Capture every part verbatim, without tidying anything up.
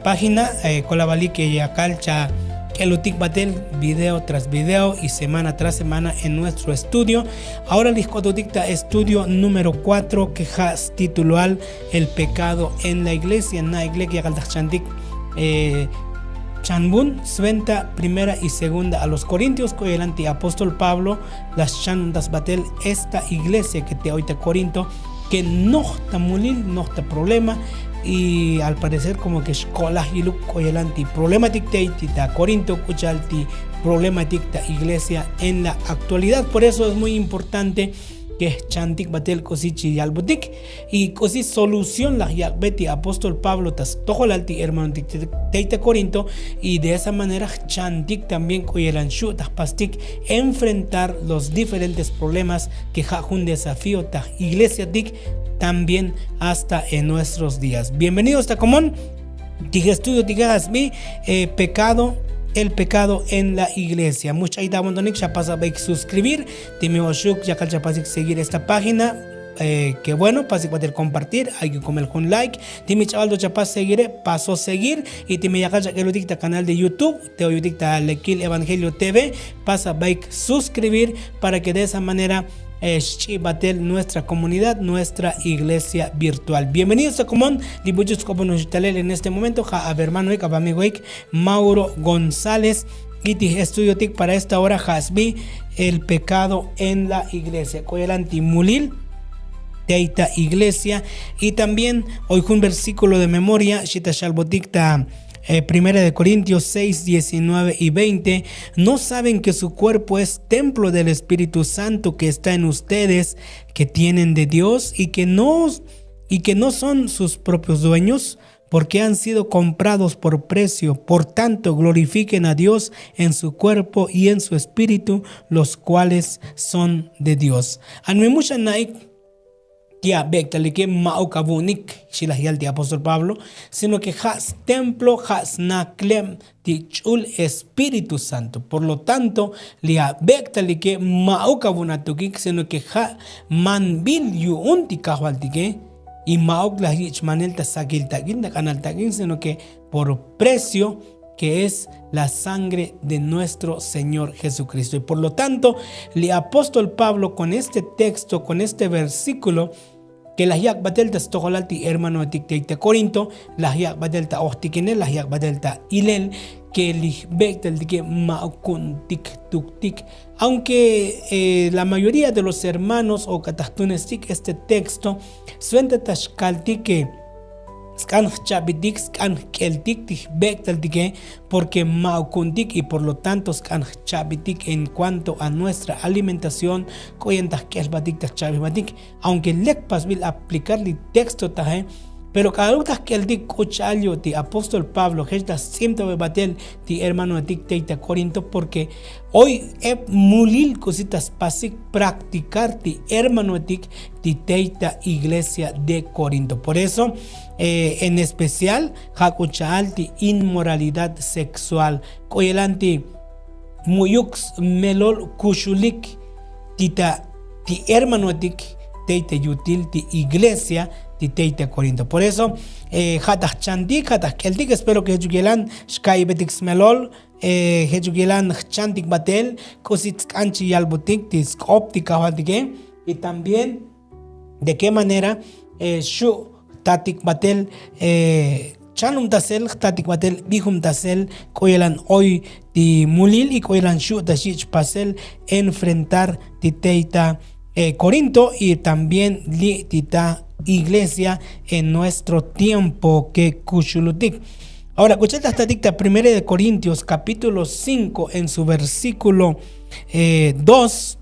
página. Kolavalik ke yakal cha k'elutik batel video tras video y semana tras semana en nuestro estudio. Ahora li jk'otutik ta estudio número kuatro ke ja' stituloal el pekado en la iglesia. Na'ik lek yakal ta jchantik chanbun sventa primera y segunda a los korintios k'o yelan ti apóstol pablo la xchanuntas batel esta iglesia ke te oy ta korinto, ke noj ta mulil noj ta problema. Y al parecer komo ke xko'laj yiluk k'o yelan ti problematik tey ti ta korinto k'ucha'al ti problematik ta iglesia en la aktualidad. Por eso es muy importante ke jchantik batel k'usi chi yalbutik y k'usi solución laj yak'be ti apóstol pablo ta stojolal ti hermanotik tey ta korinto. Y de esa manera jchantik también k'o yelan xu' ta jpastik enfrentar los diferentes problemas ke ja' jun desafío ta jiglesiatik también hasta en nuestros días. Bienvenidos ta komon ti jestudio ti ja' sbi pekado el pekado en la iglesia. Much'ay ta abontonik xa pasa b'ey suskribir ti mi oxuk yakal cha pasik seguir esta página. Ke bueno pasik batel kompartir ay ke komel jun like ti mi ch'ab'al to cha pas seguire paso seguir. Y ti mi yakal cha k'elutik ta kanal de youtube te oyutik ta lekil evangelio tv pasa b'ey suskribir para ke de esa manera xch'i batel nuestra komunidad nuestra iglesia virtual. Bienvenidos ta komon li buch'u sk'opon oxtalel en este momento ja' avermanoik avamigoik mauro gonzález. Y ti estudiotik para esta hora ja' sbi el pekado en la iglesia k'o yelan ti mulil tey ta iglesia. Y también oy jun versíkulo de memoria xi ta xalbotik ta primera de korintios seis diecinueve y veinte. No saben ke su kuerpo es templo del espíritu santo ke está en ustedes, ke tienen de dios y ke no y ke no son sus propios dueños, porque han sido comprados por precio. Por tanto glorifiquen a dios en su kuerpo y en su espíritu, los kuales son de dios. Anme muxa na'ik ti abek'talike ma'uk avu'unik xi laj yal ti apóstol pablo, sino ke ja' stemplo ja' snakleb ti ch'ul espíritu santo. Por lo tanto li abek'talike ma'uk avu'un atukik sino ke ja' manbil yu'un ti kajvaltike. Y ma'uk laj yich' manel ta sakil tak'in ta k'anal tak'in sino ke por precio ke es la sangre de nuestro señor jesukristo. Y por lo tanto li apóstol pablo kon este texto kon este versíkulo ke laj yak' batel ta stojolal ti hermanoetik tey ta korinto, laj yak' batel ta ojtikinel laj yak' batel ta ilel ke li jbek'taltike ma'uk ku'untik tuktik. Aunke la mayoría de los hermanos o k'ataj tunestik este texto sventa ta xkaltik ke sk'an jcha'bitik sk'an jk'eltik ti jbek'taltike, porke ma'uk ku'untik y por lo tanto sk'an jcha'bitik en kuanto a nuestra alimentación k'o yan ta jk'elbatik ta jcha'bijbatik. Aunke lek pasbil aplikar li texto taje, pero k'aluk ta jk'eltik k'ucha'al yu' ti apóstol pablo jech ta stz'ibtabe batel ti hermanoetik tey ta korinto porke oy eb mulil k'usi ta spasik praktikar ti hermanoetik ti tey ta iglesia de korinto. Por eso en especial ja' k'ucha'al ti inmoralidad sexual k'o yelan ti mu'yuk smelol kuxulik ti ta ti hermanoetik tey ta yutil ti iglesia ti tey ta korinto. Por eso ja' ta jchantik ja' ta jk'eltik espero ke jechuk yelan xka'ibetik smelol jechuk yelan jchantik batel k'usi tsk'an chi yalbotik ti sk'op ti kajvaltike. Y también de ke manera xu' jtatik batel chanumtasel jtatik batel bijumtasel k'o yelan oy ti mulil y k'o yelan xu' ta xich' pasel enfrentar ti tey ta korinto y también li' ti ta iglesia en nuestro tiempo ke kuxulutik. Ahora k'ucha'al ta jtatik ta primera de korintios kapítulo cinko en su versíkulo dos.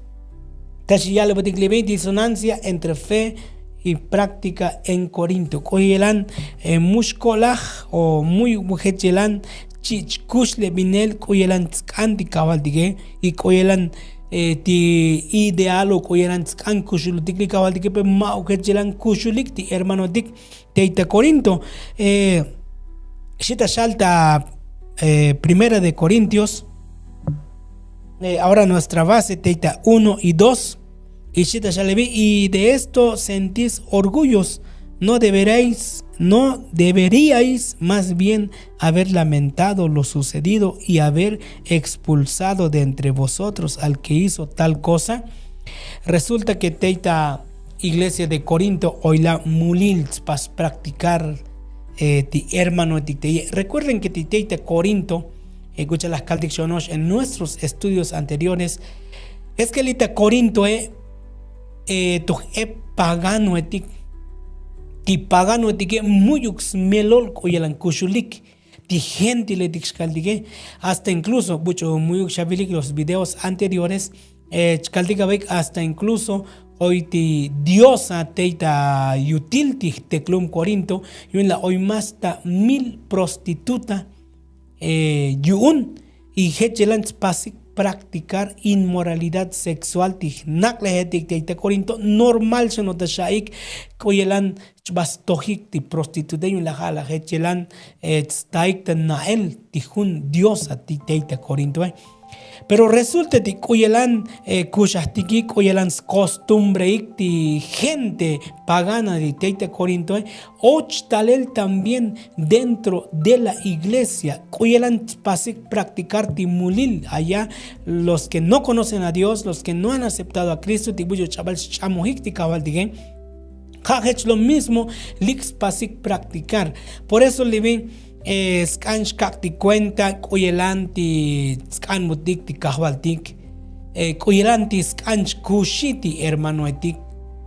Ta xi yalbotik li bin disonancia entre fe y práktika en korinto k'o yelan mu xko'laj o mu jech yelan chich' kuxlebinel k'o yelan tsk'an ti kajvaltike y k'o yelan ti ideal o k'o yelan tsk'an kuxulutik li kajvaltike pe ma'uk jech yelan kuxulik ti hermanotik tey ta korinto. Xi ta xal ta primera de korintios ahora nuestra base tey ta uno y dos. Y xi ta xal evi y de esto sentis orgullos no debereis ¿No deberíais más bien haber lamentado lo sucedido y haber expulsado de entre vosotros al que hizo tal cosa? Resulta ke tey ta iglesia de Korinto oy la mulil tspas praktikar ti hermanoetik teye. Recuerden ke ti tey ta Korinto, k'ucha' laj kaltik xono'ox en nuestros estudios anteriores, es ke li' ta Korintoe, toj ep paganoetik, ti paganoetike mu'yuk smelol k'u yelan kuxulik. Ti gentiletik xkaltike, hasta inkluso buch'u mu'yuk xavilik los videos anteriores, chkaltik avaik hasta inkluso oy ti diosa tey ta yutil ti jteklum Korinto, yu'un la oy más ta mil prostituta yu'un. Y jech yelan tspasik praktikar inmoralidad sexual ti jnak'lejetik tey ta Korinto, normal xanota xa'ik k'u yelan chba stojik ti prostituta yu'un la ja' la jech yelan tstaik ta na'el ti jun diosa ti tey ta Korintoe. Pero resulta ti k'u yelan kuxajtikik, k'u yelan skostumbreik ti gente pagana ti tey ta Korintoe, och talel también dentro de la iglesia k'u yelan tspasik praktikar ti mulil allá. Los ke no konocen a dios, los ke no han aceptado a kristo ti buch'u ch'abal xch'amojik ti kajvaltike, ja' jech lo mismo lik spasik praktikar. Por eso li vi sk'an xkak'tik kuenta k'u yelan ti sk'anbutik ti kajvaltik, k'u yelan ti sk'an xkuxi ti hermanoetik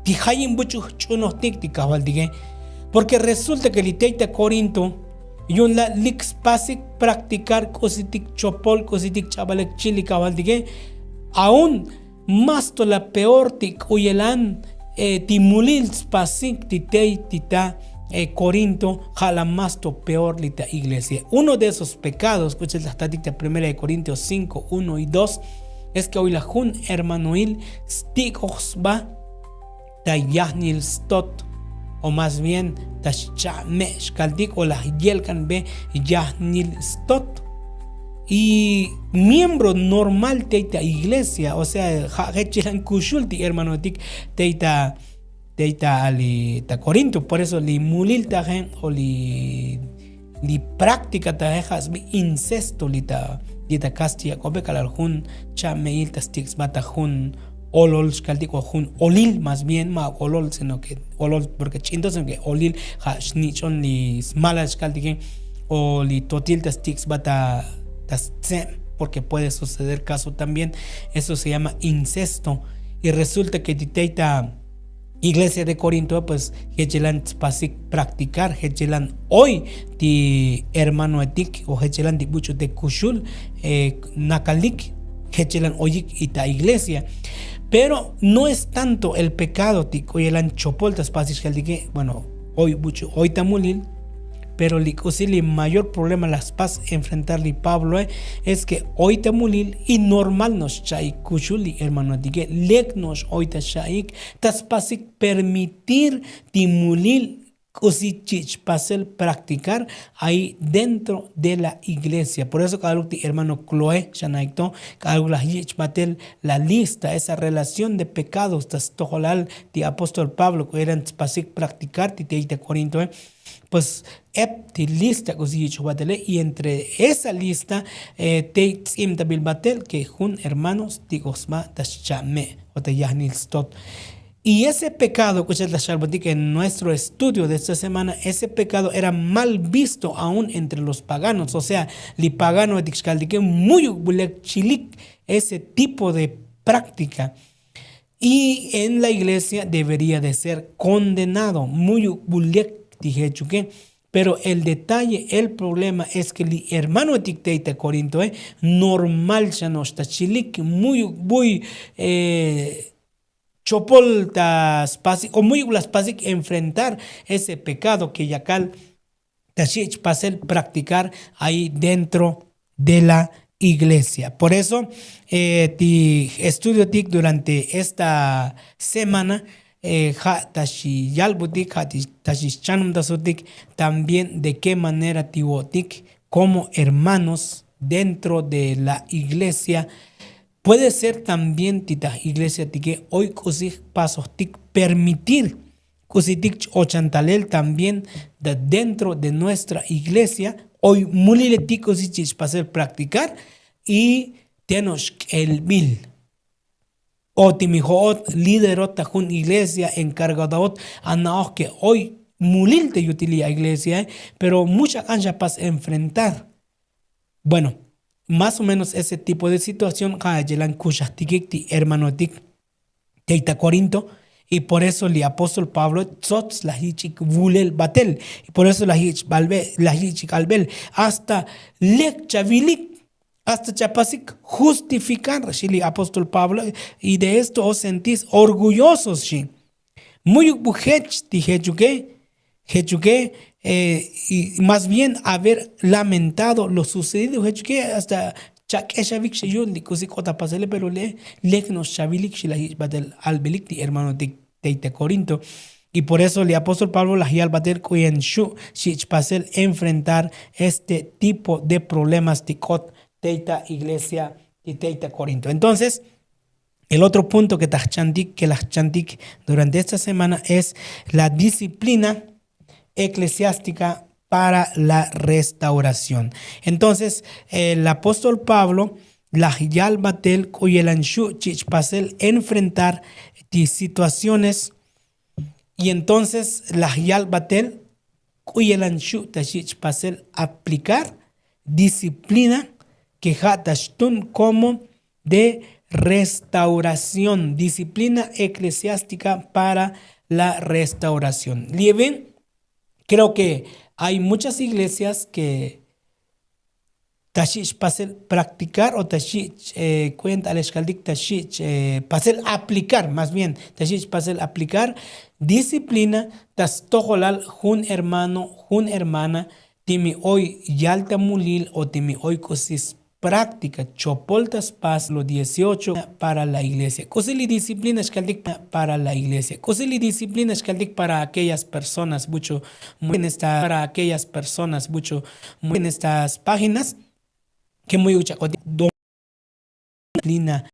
ti jayin buch'u jch'unojtik ti kajvaltike. Porke resulta ke li tey ta Korinto yu'un la' lik spasik praktikar k'usitik chopol k'usitik ch'abal ek chil li kajvaltike. Aun más to la peor ti k'u yelan ti mulil tspasik ti tey ti ta Korinto, ja' la más to peor li ta iglesia. Uno de esos pekados k'uchel ta jtatik ta primera de Korintios cinko uno y dos, es ke oy la jun hermanoil stik'oj sba ta yajnil stot, o más bien ta xcha'me' xkaltik o laj yelk'anbe yajnil stot. Y miembro normal tey ta iglesia, o sea ja' jech chilan kuxul ti hermanotik tey ta tey ta ali ta Korinto. Por eso li mulil taje o li li praktika taje ja' sbi incesto li ta li ta kastilla k'ope k'alal jun cha'me'il ta stik' sba ta jun olol xkaltik o jun olil más bien ma' olol sino ke olol porke ch'into sino ke olil ja' xnich'on li smalal xkaltike o li totil ta stik' sba ta stze'm. Porke puede suceder kaso también eso se llama incesto. Y resulta ke ti tey ta iglesia de Korinto pues jech yelan tspasik praktikar jech yelan oy ti hermanoetik o jech yelan ti buch'u te kuxul nakalik jech yelan oyik y ta iglesia. Pero no es tanto el pekado ti k'u yelan chopol ta spasik xkaltike bueno oy buch'u oy ta mulil. Pero li k'usi li mayor problema la spas enfrentar li pabloe es ke oy ta mulil y normal no'ox cha'ik kuxul li hermanoetike lek no'ox oy ta xa'ik ta spasik permitir ti mulil k'usi chich' pasel praktikar ahi dentro de la iglesia. Por eso k'aluk ti hermano kloe xana'ik to k'aluk laj yich' batel la lista esa relación de pekados ta stojolal ti apóstol pablo k'u yelan tspasik praktikar ti tey ta korintoe. Pues ep ti lista k'usi yich' batele y entre esa lista tey tz'imtabil batel ke jun hermano stik'oj sba ta xcha'me' o ta yajnil stot. Y ese pekado k'uchel ta xalbotik en nuestro estudio de esta semana ese pekado era mal visto aun entre los paganos o sea li paganoetik xkaltike muyuk bulek chilik ese tipo de praktika. Y en la iglesia debería de ser kondenado muyuk bulek ti jechuke. Pero el detalle el problema es ke li hermanoetik tey ta korintoe normal xa no'ox ta chilik muyuk buy chopol ta spasik o muyuk la spasik enfrentar ese pekado ke yakal ta xich' pasel praktikar ahi dentro de la iglesia. Por eso ti estudiotik durante esta semana ja' ta xiyalbutik ja' ta xixchanumtasutik también de ke manera ti wo'tik komo hermanos dentro de la iglesia. Puede ser también ti taj iglesiatike oy k'usi jpasojtik permitir k'usitik ch-ochantalel también de dentro de nuestra iglesia oy muliletik k'usi chi' chpasel practicar. Y teno'x k'elbil o ti mi jo'ot liderot ta jun iglesia enkargadoot ana'oj ke oy mulil te yutil li a iglesiae. Pero much ak'an xa pas enfrentar. Bueno, más o menos ese tipo de situación ja' echelan kuxajtikik ti hermanotik tey ta korinto. Y por eso li apóstol pablo tzotz laj yich'ik vulel batel. Y por eso laj yich'ik albel hasta lek chavilik, hasta chapasik justificar xi li apóstol pablo. Y de esto os sentis orgullosos xi. Muy ukbujech ti jechuke jechuke. Y más bien haber lamentado lo sucedido jechuke hasta chak'exavik xi yu'un li k'usi k'ot apasele pero le lek no'ox chavilik xi laj yich'ik batel albelik ti hermanotik tey ta korinto. Y por eso li apóstol pablo laj yal batel k'u yan xu' xi' chpasel enfrentar este tipo de problemas ti k'ot tey ta iglesia ti tey ta korinto. Entonces el otro punto ke ta jchantik ke laj jchantik durante esta semana es la disciplina eclesiástika para la restauración. Entonces el apóstol pablo laj yal batel k'u yelan xu' chi' chpasel enfrentar ti situaciones. Y entonces laj yal batel k'u yelan xu' ta xi' chpasel aplicar disciplina ke ja' ta xtun como de restauración disciplina eclesiástika para la restauración. Lieve, creo ke hay muchas iglesias ke ta xi' chpasel praktikar o ta xi' chkuenta ale xkaltik ta xi' chpasel aplikar más bien ta xi' chpasel aplikar disciplina ta stojolal jun hermano jun hermana ti mi oy yal ta mulil o ti mi oy k'usi spraktika chopol ta spas lo dieciocho para la iglesia k'usi li disciplina xkaltik para la iglesia k'usi li disciplina xkaltik para aquellas personas bucho muenesta para aquellas personas bucho muenesta páginas ke muy uchak'otik disciplina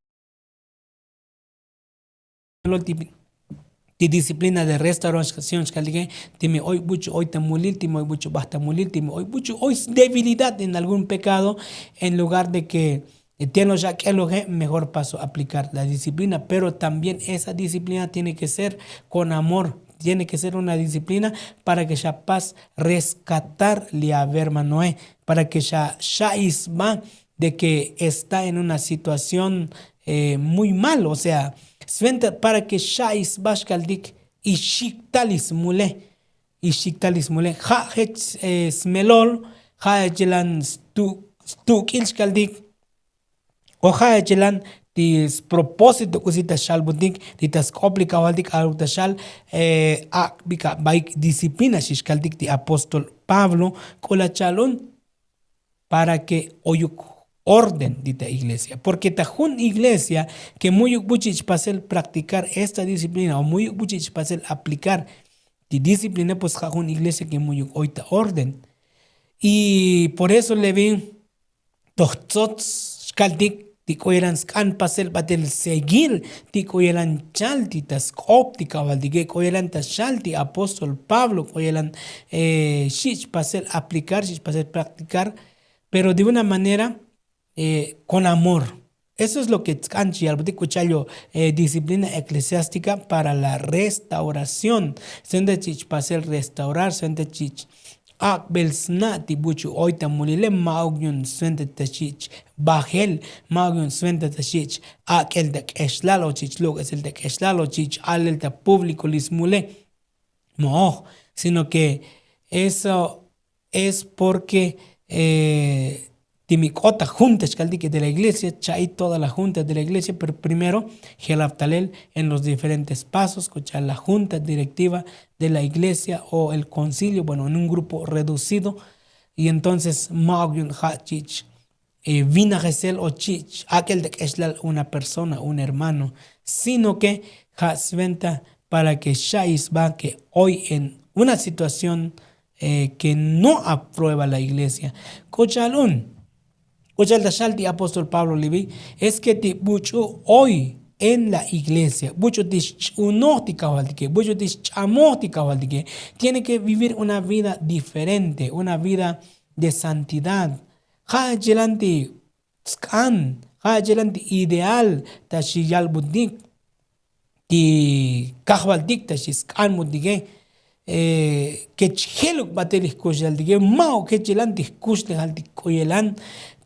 ti disciplina de restauración xkaltike ti mi oy buchu oy ta mulil ti mi oy buchu baj ta mulil ti mi oy buchu oy debilidad en algún pekado. En lugar de ke tiene xa k'eloje mejor paso aplicar la disciplina pero también esa disciplina tiene ke ser kon amor. Tiene ke ser una disciplina para ke xa pas rescatar li aver manoe para ke xa xa isba de ke está en una situación muy mal o sea sventa para ke xa isba xkaltik y xiktal ismule y xiktal ismule ja' jech smelol ja' echelan stuk'il xkaltik o ja' echelan ti spropósito k'usi ta xalbutik ti ta sk'op li kajvaltik aluk ta xal ak'bik abaik disciplina xixkaltik ti apóstol pablo k'u la cha'al un para ke oyuk orden ti ta iglesia porke ta jun iglesia ke muyuk buchi' chpasel praktikar esta disciplina o muyuk buchi' chpasel aplikar ti disciplina pues ja' jun iglesia ke muyuk oy ta orden. Y por eso levi toj tzotz xkaltik ti k'u yelan sk'an pasel batel seguir ti k'u yelan chal ti ta sk'op ti kajvaltike k'u yelan ta xal ti apóstol pablo k'u yelan xi' chpasel aplikar xi' chpasel praktikar pero de una manera kon amor. Eso es lo ke tsk'an chi yalbutik k'u cha'al yo disciplina eclesiástika para la restauración. Sventa chi' chpasel restaurar sventa chi' ch ak'bel sna' ti buchu' oy ta mulile ma'uk yu'un sventa ta xi' chbajel ma'uk yu'un sventa ta xi' chak'el ta k'exlal o chi' chluk'esel ta k'exlal o chi' chalel ta públiko li smule. Mo'oj sino ke eso es porke ti mi k'ot ta junta xkaltik de la iglesia cha'i toda la junta de la iglesia pero primero jelab talel en los diferentes pasos k'u cha'al la junta direktiva de la iglesia o el koncilio bueno en un grupo reducido. Y entonces ma'uk yu'un ja' chi' ch vinajesel o chi' ch ak'el ta k'exlal una persona un hermano sino ke ja' sventa para ke xa isba ke oy en una situación ke no aprueba la iglesia. K'u cha'al un k'u cha'al ta xal ti apóstol pablo livi es ke ti buch'u oy en la iglesia, buch'u ti xch'unoj ti kajvaltike, buch'u ti xch'amoj ti kajvaltike. Tiene ke vivir una vida diferente, una vida de santidad. Ja' chelan ti sk'an, ja' chelan ti ideal ta xi yalbutik ti kajvaltik ta xi sk'anbutike. Ke chjeluk batel jkuxlejaltike, ma'uk ke chelan ti jkuxlejaltik k'u yelan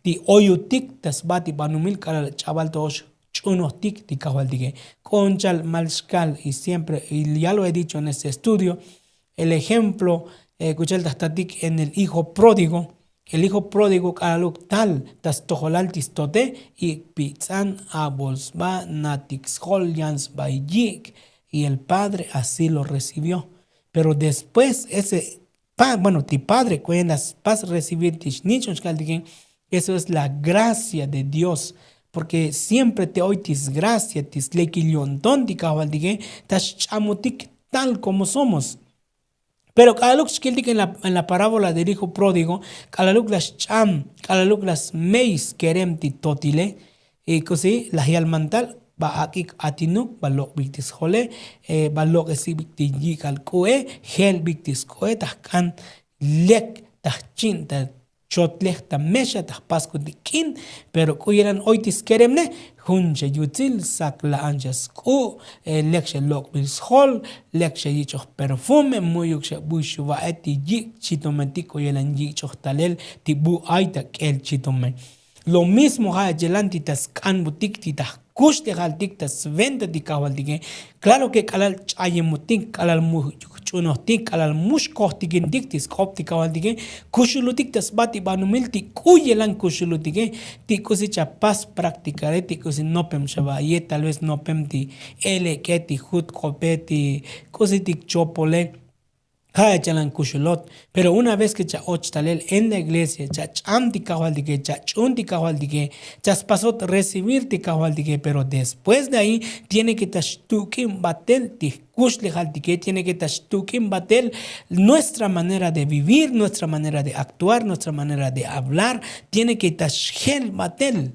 ti oyutik ta sba ti banumil k'alal ch'abal to xch'unojtik ti kajvaltike. K'o jun chal mal xkal y siempre ya lo he dicho en este estudio, el ejemplo k'u chal ta jtatik en el hijo pródigo. El hijo pródigo k'alaluk tal ta stojolal ti stote, ik'pitz'an abol sba, natik sjol, yan sba yik'. Y el padre así lo recibió. Pero después ese bueno, ti padre k'u yan la spas recibir ti xnich'on xkaltike. Eso es la gracia de Dios. Porke siempre te oy ti sgracia ti slekil yo'nton ti kajvaltike, ta xch'amutik tal komo somos. Pero k'alaluk xkiltik en la parábola del hijo pródigo, k'alaluk la xch'am, k'alaluk la smey skerem ti totile. K'usi laj yal mantal, ba ak'ik atinuk, ba lok'bik ti sjole, ba lok'esibik ti yik'al k'u'e, jelbik ti sk'u'e ta jk'an lek ta jchi'n ta chotlej ta mexa ta jpas kutik k'in. Pero k'u yelan oy ti skeremne, jun xa yutsil sakla'an xa sk'u', lek xa lok'bil sjol, lek xa yich'oj perfume, mu'yuk xa buy xva'e ti yik' chitometik k'u yelan yich'oj talel ti bu ay ta k'el chitome. Lo mismo ja' chelan ti ta sk'anbutik ti ta jkuxlejaltik ta sventa ti kajvaltike. Klaro ke k'alal ch'ayemutik, k'alal jch'unojtik, k'alal mu xkojtikintik ti sk'op ti kajvaltike, kuxulutik ta sba ti banumil ti k'u yelan kuxulutike. Ti k'usi chapas praktikare, ti k'usi nopem xavaye, tal vez nopem ti elek'e, ti jutk'ope, ti k'usi ti chopole. Ja' chalan kuxulot. Pero una vez ke cha och talel en la iglesia, cha ch'am ti kajvaltike, cha ch'un ti kajvaltike, cha spasot recibir ti kajvaltike. Pero después de ahi tiene ke ta xtuk'in batel ti jkuxlejaltike, tiene ke ta xtuk'in batel nuestra manera de vivir, nuestra manera de actuar, nuestra manera de hablar. Tiene ke ta xjel batel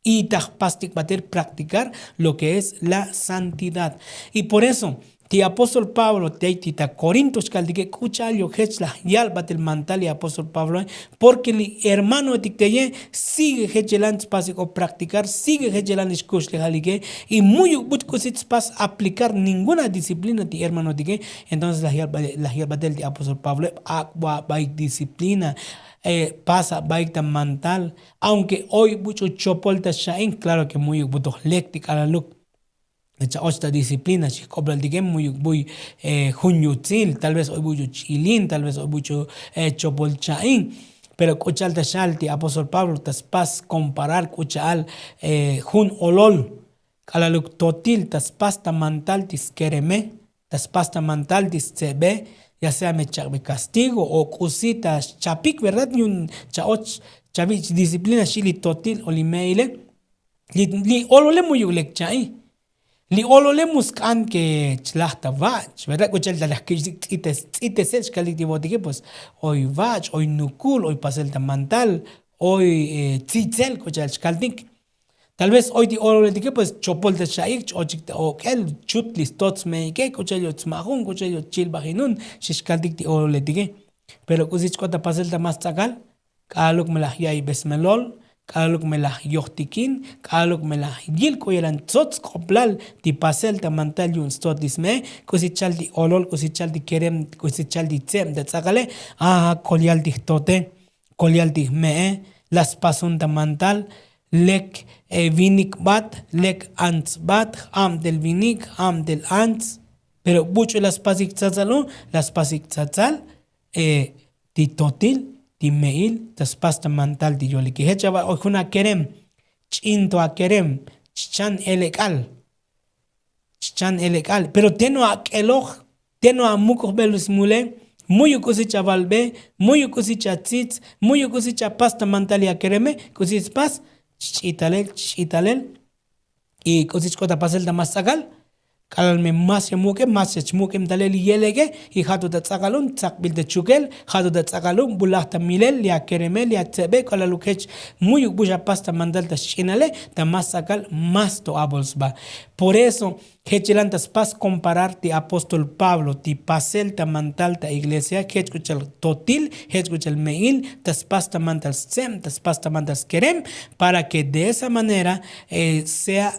y ta jpastik batel praktikar lo ke es la santidad. Y por eso ti apóstol pablo ti ay ti ta korinto xkaltike k'u cha'al yok jech laj yal batel mantal li apóstol pabloe. Porke li hermanoetik teye sigue jech yelan tspasik o praktikar, sigue jech yelan li xkuxlejalike. Y mu'yuk buch' k'usi tspas aplikar ninguna disciplina ti hermanotike. Entonces laj yal batel ti apóstol pabloe, ak'bo abaik disciplina, pas abaik ta mantal. Aunke oy buch'u chopol ta xa'in, klaro ke mu'yuk butoj lek ti k'alaluk. Cha och ta disciplina xijk'oblal tike mu'yuk buy jun yutsil, tal vez oy buch'u ch'ilin, tal vez oy buch'u chopol cha'in. Pero k'u cha'al ta xal ti apóstol pablo ta spas komparar k'u cha'al jun olol k'alaluk totil ta spas ta mantal ti skereme, ta spas ta mantal ti stsebe, ya sea me chak'be kastigo o k'usi ta xchapik verdad yu'un cha och chavich' disciplina xi li totil o li me'ile. Li olole mu'yuk lek cha'i. Li olole mu sk'an ke chlaj ta va'ch verdad k'u cha'al ta laj kich'tik tz'itesel xkalik ti votike pues, oy va'ch, oy nukul, oy pasel ta mantal, oy tzitzel k'u cha'al xkaltik. Tal vez oy ti ololetike pues chopol ta xa'ik ch-ochik ta ok'el chut li stot sme'ike k'u cha'al yoch smajun k'u cha'al yoch chilbajinun. Xixkaltik ti ololetike. Pero k'usi chk'ot ta pasel ta mas tz'akal, k'aluk me laj ya'iybesmelol, k'aluk me laj yojtikin, k'aluk me laj yil k'u yelan tzot sk'oplal ti pasel ta mantal yu'un stot li sme'e. K'usi chal ti olol, k'usi chal ti kerem, k'usi chal ti tze'em ta tz'akale. Aha, kolyal ti jtote, kolyal ti jme'e, la spasun ta mantal. Lek vinik bat, lek ants bat, j-abtel vinik, j-abtel ants. Pero buch'u la spasik tzatzal u, la spasik tzatzal ti totil, ti me'il ta spas ta mantal ti yolike jech aba' oy jun akerem. Ch'in to akerem, chchan elek'al. Chchan elek'al pero te no ak'eloj, te no amuk'ujbel smule, mu'yuk k'usi chavalbe, mu'yuk k'usi chatzitz, mu'yuk k'usi chapas ta mantal yakereme. K'usi spas chch'italel chch'italel. Y k'usi chk'ot apasel ta mas tz'akal, K'alal me mas ya muk'em mas ya chmuk'em talel li yeleke. Y ja' to ta tz'akalum tzakbil ta chukel, ja' to ta tz'akalum bulaj ta milel ya keremel ya tzebe k'alaluk jech muyuk bu xa pas ta mandal ta xch'inale, ta mas tz'akal mas to abol sba. Por eso jech yelan ta spas komparar ti apóstol pablo ti pasel ta mandal ta iglesia jech k'u chal totil, jech k'u chal me'il, ta spas ta mandal stzeb ta spas ta mandal skerem, para ke de esa manera sea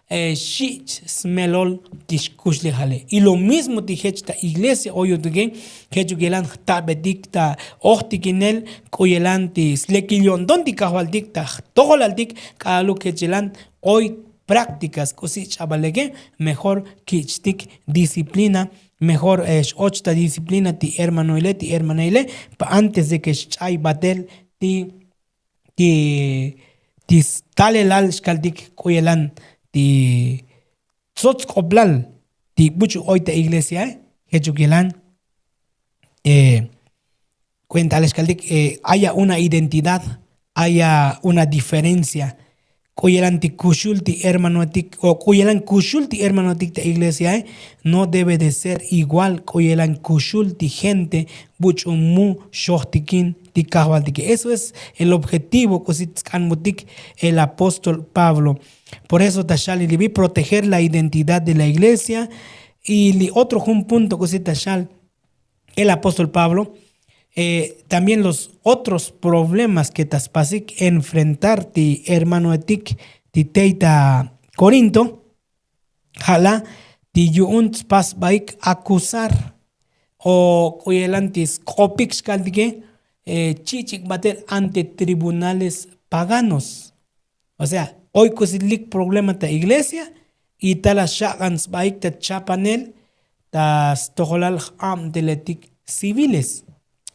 xich' smelol ti xkuxlejale. Y lo mismo ti jech ta iglesia oy utike, jech uk yelan jtabetik ta ojtikinel k'u yelan ti slekil yo'nton ti kajvaltik ta jtojolaltik. K'alaluk jech yelan oy práktikas k'usi ch'abaleke, mejor kich'tik disciplina, mejor x'och ta disciplina ti hermanoile ti hermanoile, pa antes de ke xch'ay batel ti ti stalelal xkaltik k'u yelan ti tzotzk'oblal ti buch'u oy ta iglesiae. Jech uk yelan k'u yelan talel xkaltik haya una identidad, haya una diferencia. K'u yelan ti kuxul ti hermanoetik o k'u yelan kuxul ti hermanoetik ta iglesiae no debe de ser igual k'u yelan kuxul ti gente buch'u mu xojtikin ti kajvaltike. Eso es el objetivo k'usi tsk'anbutik el apóstol pablo. Por eso ta xal li libi proteger la identidad de la iglesia. Y li otro jun punto k'usi ta xal el apóstol pablo también los otros problemas ke ta spasik enfrentar ti hermanoetik ti tey ta korinto. Ja' la ti yu'un tspas sbaik akusar o k'u yelan ti sk'opik xkaltike chich'ik batel ante tribunales paganos. O sea oy k'usi lik problema ta iglesia y tal la xak'an sbaik ta chapanel ta stojolal j'abteletik civiles.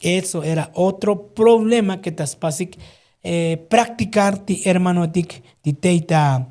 Eso era otro problema ke ta spasik praktikar ti hermanotik ti tey ta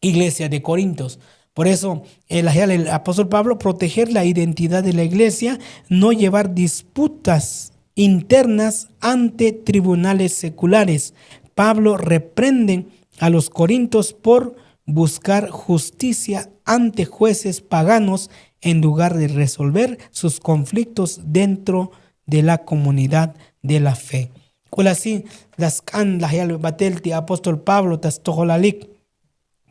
iglesia de korintos. Por eso laj yal el apóstol pablo proteger la identidad de la iglesia, no llevar disputas internas ante tribunales seculares. Pablo reprende a los korintos por buscar justicia ante jueces paganos en lugar de resolver sus konfliktos dentro de la komunidad de la fe. K'ulasi la sk'an laj yalbe batel ti apóstol pablo ta stojolalik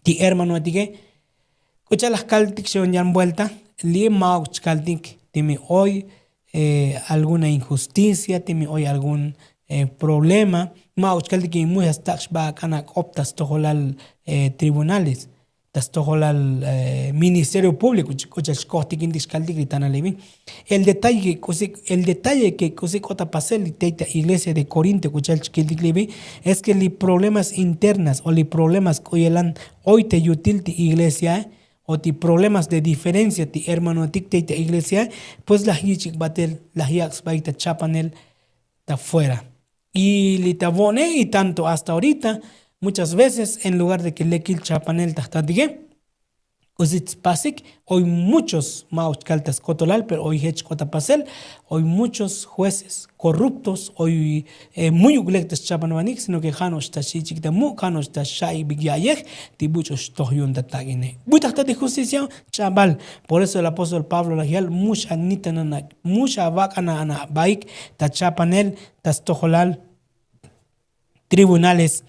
ti hermanoetike. K'u cha'al laj kaltik xe'on yan buelta li ma'uk chkaltik ti mi oy alguna injusticia ti mi oy algun problema. Ma'uk chkaltik ki muya stak' xba ak'an ak'op ta stojolal tribunales ta stojolal ministerio públiko k'u cha'al xkojtikintik xkaltik li tanal li bin. El detalle ke k'usi k'o ta pasel li tey ta iglesia de korinto k'u cha'al chkiltik li bin es ke li problemas internas o li problemas k'u yelan oy te yutil ti iglesiae o ti problemas de diferencia ti hermanotik tey ta iglesiae, pues laj yich'ik batel laj yak' sbaik ta chapanel ta fuera. Y li ta vo'ne y tanto hasta orita muchas veces en lugar de ke lekil chapanel ta jtatike k'usi tspasik oy muchos ma' och kal ta skotolal pero oy jech k'o ta pasel. Oy muchos jueces korruptos oy muyuk lek ta schapanbanik sino ke ja' no'ox ta xi'chik ta muk' ja' no'ox ta xa'ibik ya'yej ti buch'u xtoj yu'un ta tak'ine. Buy ta jtatik justicia ch'abal. Por eso el apóstol pablo laj yal mu xanitanan mu xavak'ananan abaik ta chapanel ta stojolal tribunales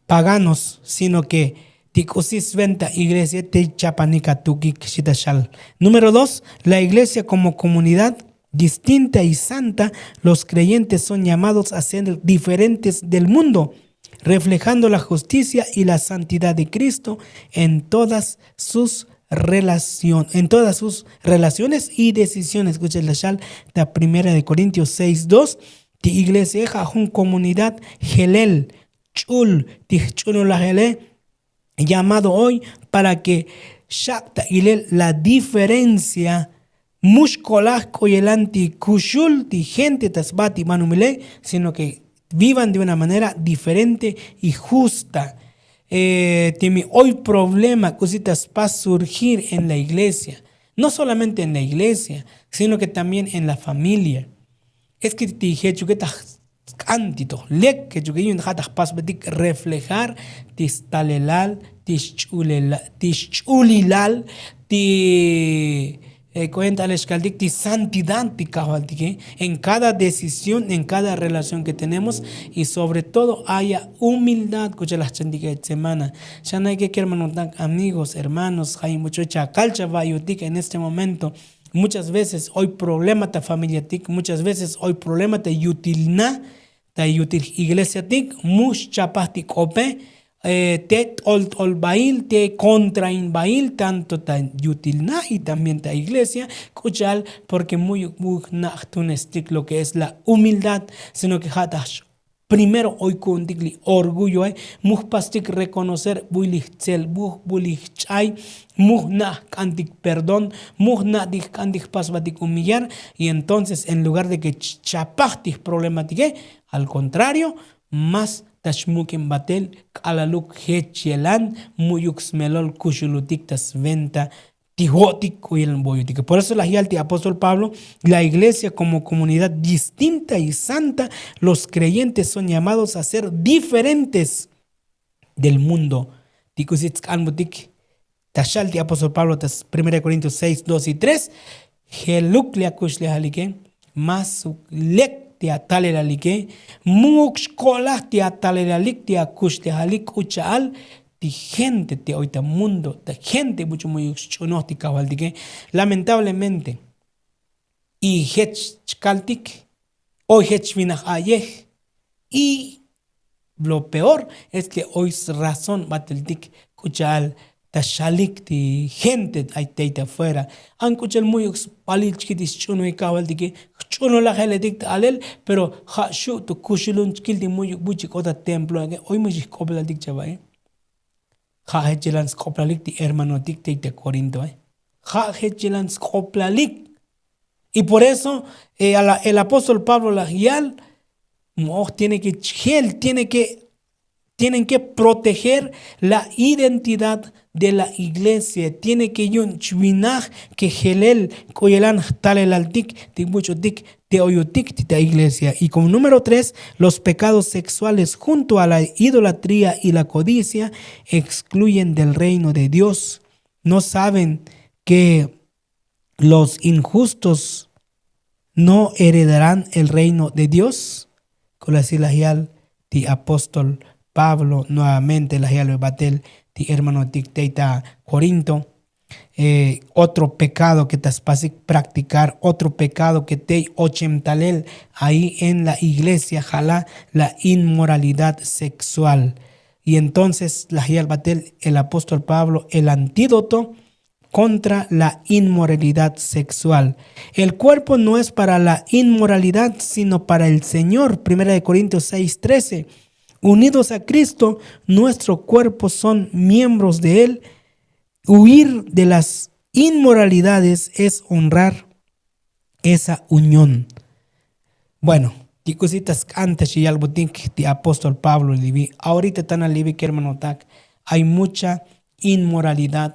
paganos sino ke ti k'usi sventa iglesia te chapanik atukik xita xal. Número dos, la iglesia komo komunidad distinta y santa. Los kreyentes son llamados a ser diferentes del mundo reflejando la justicia y la santidad de kristo en todas sus relaciones y decisiones. Kuchel ta xal ta primera de korintios seis dos. Ti iglesia ja' jun komunidad jelel ch'ul ti jch'ululajele llamado oy para ke xak' ta ilel la diferencia. Mux kolaj k'o yelan ti kuxul ti gente ta sba ti banumile sino ke vivan de una manera diferente y justa. Ti mi oy problema k'usi ta spas surgir en la iglesia, no solamente en la iglesia sino ke también en la familia. Es ke ti jechuke ta Sk'an ti toj lek ke chuke yu'un ja' ta jpasbatik reflejar ti stalelal, ti xch'ulilal, ti kuenta alexkaltik ti santidad ti kajvaltike, en cada decisión, en cada relación ke tenemos. Y sobre todo haya humildad k'ucha' laj chantik ech semana. Xanayke kermanotak, amigos, hermanos, jayinbucho chakal chava'yutik en este momento. Muchas veces oy problema ta familiatik, muchas veces oy problema ta yutil na, ta yutil iglesiatik mu xchapaj ti k'ope. Te t'olt'olbail te kontrainbail tanto ta yutil na y también ta iglesia. K'ucha'al? Porque mu'yuk mu jna' jtunestik lo ke es la humildad, sino ke ja' ta primero oy ku'untik li orgulloe. Mu jpastik reconocer bu li jtzelbuj, bu li jch'ay, mu jna' jk'antik perdón, mu jna'tik jk'antik jpasbatik humillar. Y entonces en lugar de ke chchapaj ti jproblematike, al contrario, más ta xmuk'in batel k'alaluk jech yelan mu'yuk smelol kuxulutik ta sventa ti vo'tik k'u yelan voyutike. Por eso laj yal ti apóstol Pablo, la iglesia como comunidad distinta y santa, los creyentes son llamados a ser diferentes del mundo. Ti k'usi tsk'anbutik ta xal ti apóstol Pablo ta primera de Corintios seis dos y tres. Jeluk li akuxlejalike, más lek ti atalelalike, muk xko'laj ti atalelalik ti akuxlejalik k'ucha'al ti gente ti oy ta mundo, ta gente buch'u mu'yuk xch'unoj ti kajvaltike. Lamentablemente y jech chkaltik, oy jech vinaj a'yej. Y lo peor es ke oy srazón bateltik k'ucha'al ta xalik ti gente ay tey ta fuera. An k'ucha'al mu'yuk spalil chki ti sch'unoj kajvaltike, jch'unoj laj jeletik ta alel, pero ja' xu' tu kuxulun chkil ti mu'yuk buch'u k'o ta templo ake. Oy mu xijk'oplaltik chava'e. Ja' jech yelan sk'oplalik ti hermanotik tey ta korintoe. Ja' jech yelan sk'oplalik. Y por eso el apóstol Pablo laj yal, mo'oj tiene ke chjel tiene ke tienen ke proteger la identidad de la iglesia. Tiene ke yu'un chvinaj ke jelel k'u yelan jtalelaltik ti buch'utik te oyutik ti ta iglesia. Y komo número tres, los pekados sexuales junto a la idolatría y la kodicia ekskluyen del reino de dios. No saben ke los injustos no heredarán el reino de dios? K'ulasi laj yal ti apóstol pablo nuevamente laj yal vebatel ti hermanotik tey ta korinto. Otro pekado ke ta spasik praktikar otro pekado ke tey ochem talel ahí en la iglesia jala la inmoralidad sexual. Y entonces laj yal batel el apóstol pablo el antídoto kontra la inmoralidad sexual. El kuerpo no es para la inmoralidad sino para el señor primera de korintios seis trece. Unidos a kristo, nuestro kuerpo son miembros de él. Huir de las inmoralidades es honrar esa unión. Bueno, ti k'usi ta sk'an ta xiyalbutik ti apóstol pablo livi. Ahorita tana livi kermanotak, hay mucha inmoralidad.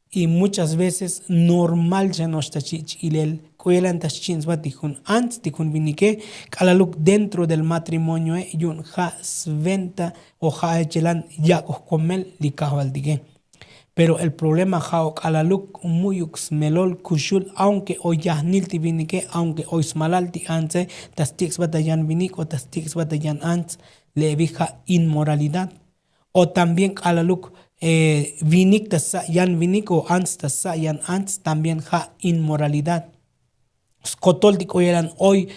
Y muchas veces normal xa noxta chi' ch'ilel k'u yelan ta xchi'nsba ti jun antz ti jun vinike k'alaluk dentro del matrimonioe yu'un ja' sventa o ja' jech yelan yak'oj komel li kajvaltike. Pero el problema ja' o k'alaluk mu'yuk smelol kuxul aunke oy yajnil ti vinike aunke oy smalal ti antze, ta stik' sba ta yan vinik o ta stik' sba ta yan antz, le'vi ja' inmoralidad. O también k'alaluk vinik ta sa' yan vinik o antz ta sa' yan antz también ja' inmoralidad. Skotol ti k'o yelan oy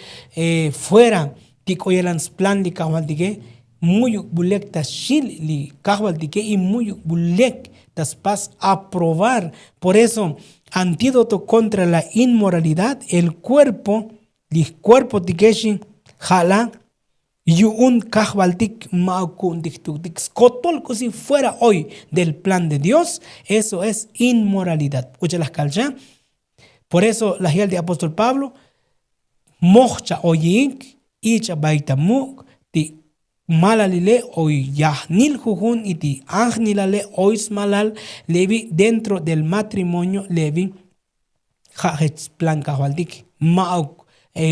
fuera ti k'o yelan splan li kajvaltike, mu'yuk bu lek ta xil li kajvaltike y mu'yuk bu lek ta spas aprobar. Por eso antídoto kontra la inmoralidad el kuerpo, li jkuerpotike xi jala yu'un kajvaltik ma'uk ku'untik jtuktik skotol k'usi fuera oy del plan de dios. Eso es inmoralidad k'ucha' laj kalcha. Por eso laj yal ti apóstol pablo, moj cha oyiik, icha' bay ta muk' ti malalile oy yajnil jujun y ti anjnilale oy smalal. Le'vi dentro del matrimonio le'vi ja' jech splan kajvaltik ma'uk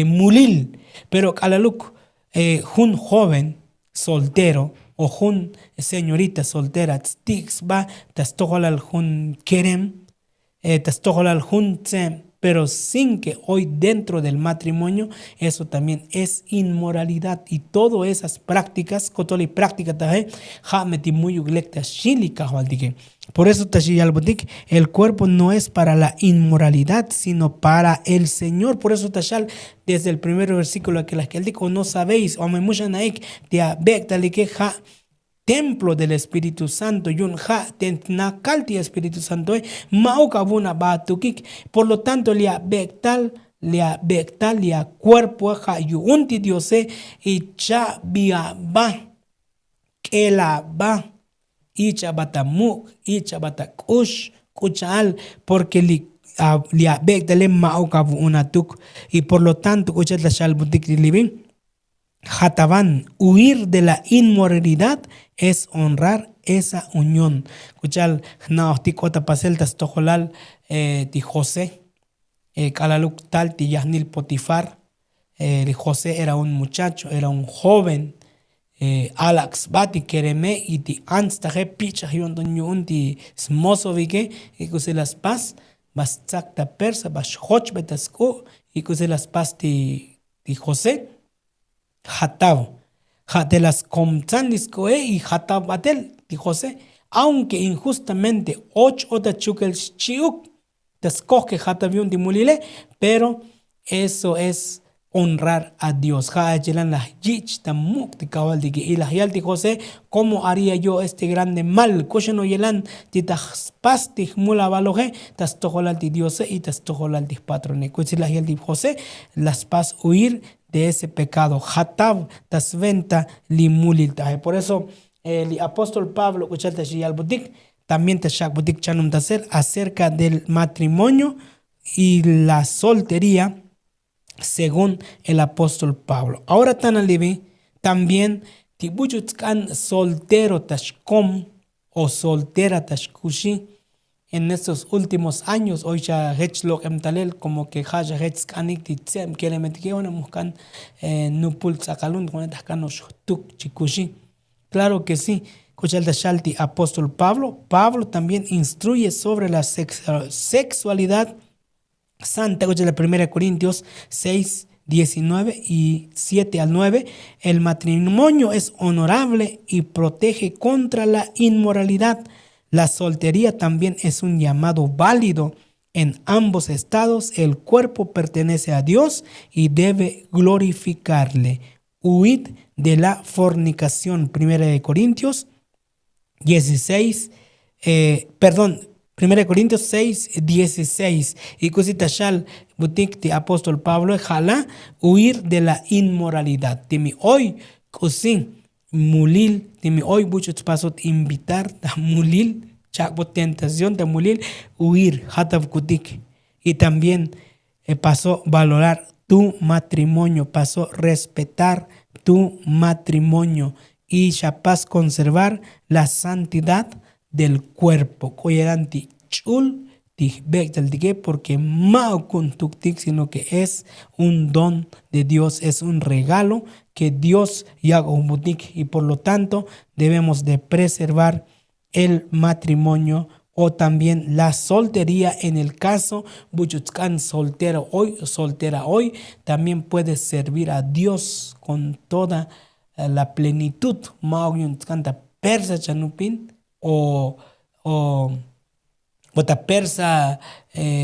mulil. Pero k'alaluk jun joven soltero o jun señorita soltera tsti'k sba ta stojolal jun kerem, ta stojolal jun tze'em, pero sin ke oy dentro del matrimonio, eso también es inmoralidad. Y todo esas práktikas kotol li práktika taje ja' me ti muyuk lek ta xchi li kajvaltike. Por eso ta xi yalbotik, el kuerpo no es para la inmoralidad sino para el señor. Por eso ta xal desde el primer versíkulo ke laj k'eltik o no sabéis o me muxana'ik ti abek'talike ja' templo del espíritu santo yu'un ja' ten nakal ti espíritu santoe. Ma'uk avu'un aba atukik. Por lo tanto li abek'tal li abek'tal li akuerpoe ja' yu'un ti diose. Y cha'bi aba k'el aba, ich' aba ta muk', ich' aba ta k'ux k'u cha'al. Porke li abek'tale ma'uk avu'un atuk. Y por lo tanto k'u cha'al ta xalbutik li libi jatavan huir de la inmoralidad es honrar esa unión. K'u cha'al jna'ojtik k'ot ta pasel ta stojolal ti josé. K'alaluk tal ti yajnil potifar. Li josé era un muchacho, era un joven. Alak' sba ti kereme y ti ants taje pich'aj yu'un ti smosovike. Y k'usi la spas ba stsak ta persa ba xjochbe ta sk'u'. Y k'usi la spas ti josé jatav ja' te la skomtzan li sk'u'e y jatav batel ti josé. Aunke injustamente och o ta chukel xchi'uk ta skoj ke jatav yu'un ti mulile. Pero eso es honrar a dios ja' achilan laj yich' ta muk' ti kajvaltike y laj yal ti josé, komo haría yo este grande mal? K'uxan oyelan ti ta spas ti jmul avaloje ta stojolal ti diose y ta stojolal ti jpatrone. K'usi laj yal ti josé, la spas huir de ese pekado jatav ta sventa li mulil taje. Por eso li apóstol pablo k'u cha'al ta xi yalbotik también ta xak'botik chanum ta ser acerka del matrimonio y la soltería. Según el apóstol pablo ahora tana libi también ti buch'u tsk'an soltero ta xkom o soltera ta xkuxi. En estos últimos años oy xa jech lok'em talel komo ke ja' xa jech tsk'anik ti tze'em kelemetike onem jkan nupul ts'akalun jkone ta jkan ox jtuk chi kuxi. Klaro ke si. K'u cha'al ta xal ti apóstol pablo pablo también instruye sobre la sexualidad santa k'u cha'al ta primera korintios seis diecinueve y siete al nueve. El matrimonio es honorable y protege kontra la inmoralidad. La soltería también es un llamado válido. En ambos estados el kuerpo pertenece a dios y debe glorifikarle. Huid de la fornikación primera de korintios dieciséis. Perdón, primera de korintios seis dieciséis. Y k'usi ta xal butik ti apóstol pabloe ja' la huir de la inmoralidad ti mi oy k'usi mulil ti mi oy buch'u tspasot invitar ta mulil chak'bot tentación ta mulil. Huir jatav kutik. Y también paso valorar tu matrimonio paso respetar tu matrimonio. Y xa pas konservar la santidad del kuerpo k'o yelan ti ch'ul ti jbek'taltike porke ma' ukun jtuktik sino ke es un don de dios es un regalo ke dios yak'o jbutik. Y por lo tanto debemos de preservar el matrimonio o también la soltería en el kaso buch'u tsk'an soltero oy soltera oy también puede servir a dios kon toda la plenitud. Ma' ok yu'un tsk'an ta persa chanupin o o ta persa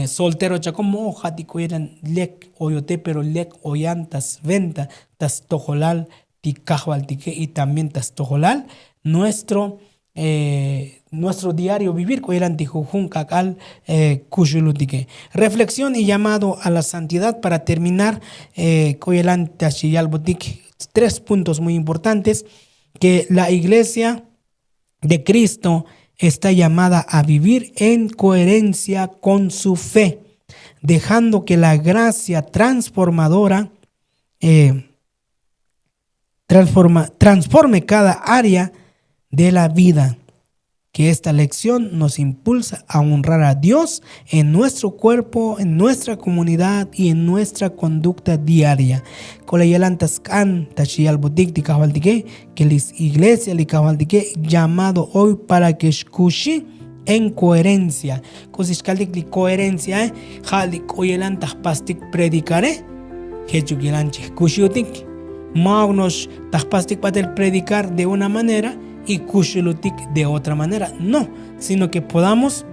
soltero chakon mo'oj ja' ti k'o yelan lek oyote pero lek oyan ta sventa ta stojolal ti kajvaltike y también ta stojolal nuestro nuestro diario vivir k'o yelan ti jujun k'ak'al kuxulutike. Reflexión y llamado a la santidad para terminar. K'o yelan ta xi yalbotik tres puntos muy importantes ke la iglesia de cristo está llamada a vivir en koherencia kon su fe dejando ke la gracia transformadora transforme kada área de la vida. que esta lección nos impulsa a honrar a Dios en nuestro cuerpo, en nuestra comunidad y en nuestra conducta diaria. K'o la yelan ta sk'an ta xiyalbotik ti kajvaltike, que li iglesia li kajvaltike llamado hoy para que xkuxi en coherencia. K'usi xkaltik li coherencia e ja' li k'u yelan ta jpastik predikare. Jechuk yelan chi jkuxiotik. Ma'uk no'ox ta jpastik batel predikar de una manera y kuxulutik de otra manera, no, sino que podamos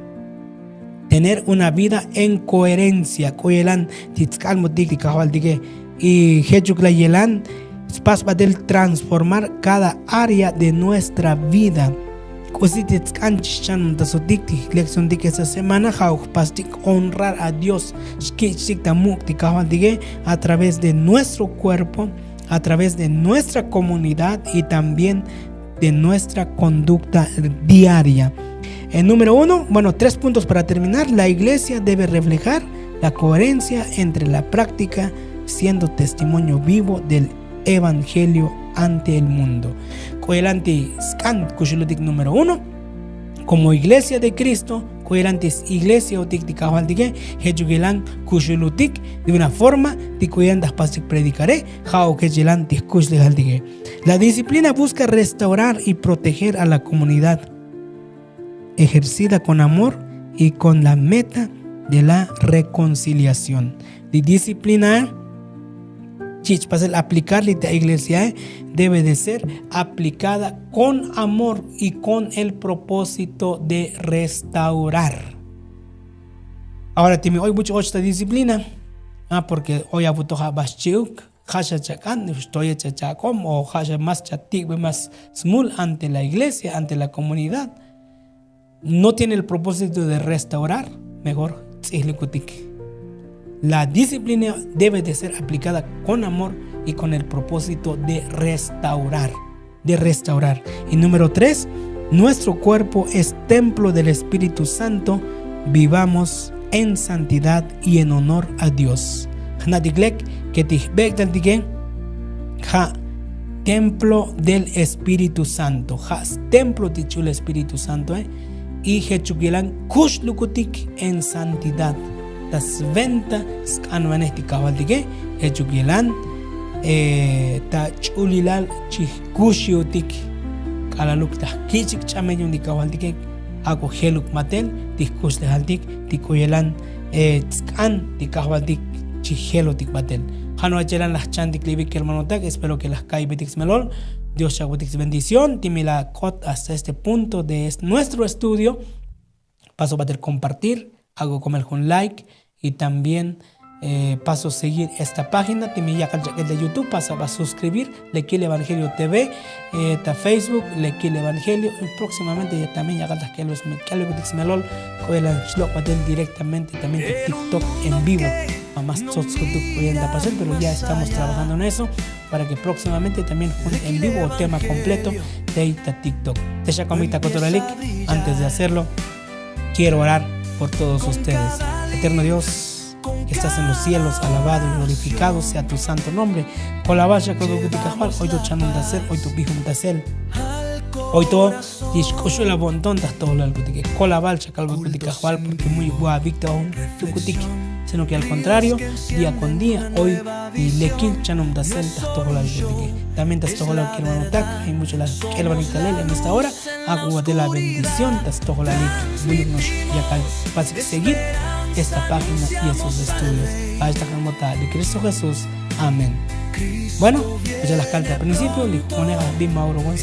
tener una vida en coherencia. K'u yelan ti tsk'anbotik ti kajvaltike y jechuk la yelan spas batel transformar cada área de nuestra vida. K'usi ti tsk'an chi xchanuntasotik ti lecciontik esta semana ja'uk jpastik honrar a Dios xkich'tik ta muk' ti kajvaltike a través de nuestro cuerpo, a través de nuestra comunidad y también de nuestra conducta diaria. El número uno, bueno, tres puntos para terminar. La iglesia debe reflejar la coherencia entre la práctica, siendo testimonio vivo del evangelio ante el mundo. K'u yelan ti sk'an kuxulutik número uno, como iglesia de Cristo, k'u yelan ti iglesia utik ti kajvaltike, jechuk yelan kuxulutik de una forma ti k'u yelan ta jpastik predikare, ja'uk jech yelan ti jkuxlejaltike. La disciplina busca restaurar y proteger a la comunidad, ejercida con amor y con la meta de la reconciliación. Li disciplina chi' chpasel aplicar li ta iglesiae debe de ser aplicada con amor y con el propósito de restaurar. Ahora timi oy buch' och ta disciplina, ah, porque oy abutoja' bax chi'uk ja' xa chak'an xtoye chachak'om o ja' xa más chatik'be más smul ante la iglesia, ante la comunidad. No tiene el propósito de restaurar, mejor tz'ijlikutik. La disciplina debe de ser aplicada con amor y con el propósito de restaurar, de restaurar. Y número tres, nuestro cuerpo es templo del Espíritu Santo, vivamos en santidad y en honor a Dios. Jna'tik lek ke ti jbek'taltike ja' templo del Espíritu Santo, ja' stemplo ti ch'ul Espíritu Santoe. Y jechuk yelan kuxlukutik en santidad ta sventa sk'anvanej ti kajvaltike, jechuk yelan ta ch'ulilal chi jkuxiotik. K'alaluk ta jkich'ik ch'amel yu'un ti kajvaltike, ak'o jeluk batel ti jkuxlejaltik ti k'u yelan tsk'an ti kajvaltik chi jelotik batel. Ja' no'ox yelan la jchantik li bik kermanotak, espero ke la jka'ybetik smelol. Dios chak'botik sbendición timi la k'ot hasta este punto de nuestro estudio. Paso batel compartir, ak'o komel jun like y también paso seguir esta página timi yakal chak'el ta YouTube, paso ba suscribir Lekil Evangelio TV, ta Facebook Lekil Evangelio, y próximamente también yakal ta jk'elbekutik smelol k'u yelan chlok' batel directamente también ta TikTok en vivo. Mamás tsotskutuk k'u yelan ta pasel, pero ya estamos trabajando en eso para que próximamente también jun en vivo o tema completo tey ta TikTok. Te xakomik ta kotoralik, antes de hacerlo quiero orar por todos ustedes. Eterno Dios que estás en los cielos, alabado y glorificado sea tu santo nombre. Kolabal xa kalbokutik kajval, oy to chanuntasel, oy to bijuntasel, oy to yixk'uxul abonton ta jtojlalkutike. Kolabal xa kalbokutik kajval, porque muy buabik ta jun tukutik, sino que al contrario, día con día oy y lekil chanuntasel ta jtojlalkutike. También ta stojolal kermanotak ay mucho la k'elbanik talel en esta hora. Ak'o batel la bendición ta stojolalik. Buyuk no'ox yakal pasik seguir esta página y estos estudios. Ba'ax ta jk'an bo ta li Cristo Jesús. Amén. Bueno, ya la jkal ta principio li jponej ajbi Mauro González.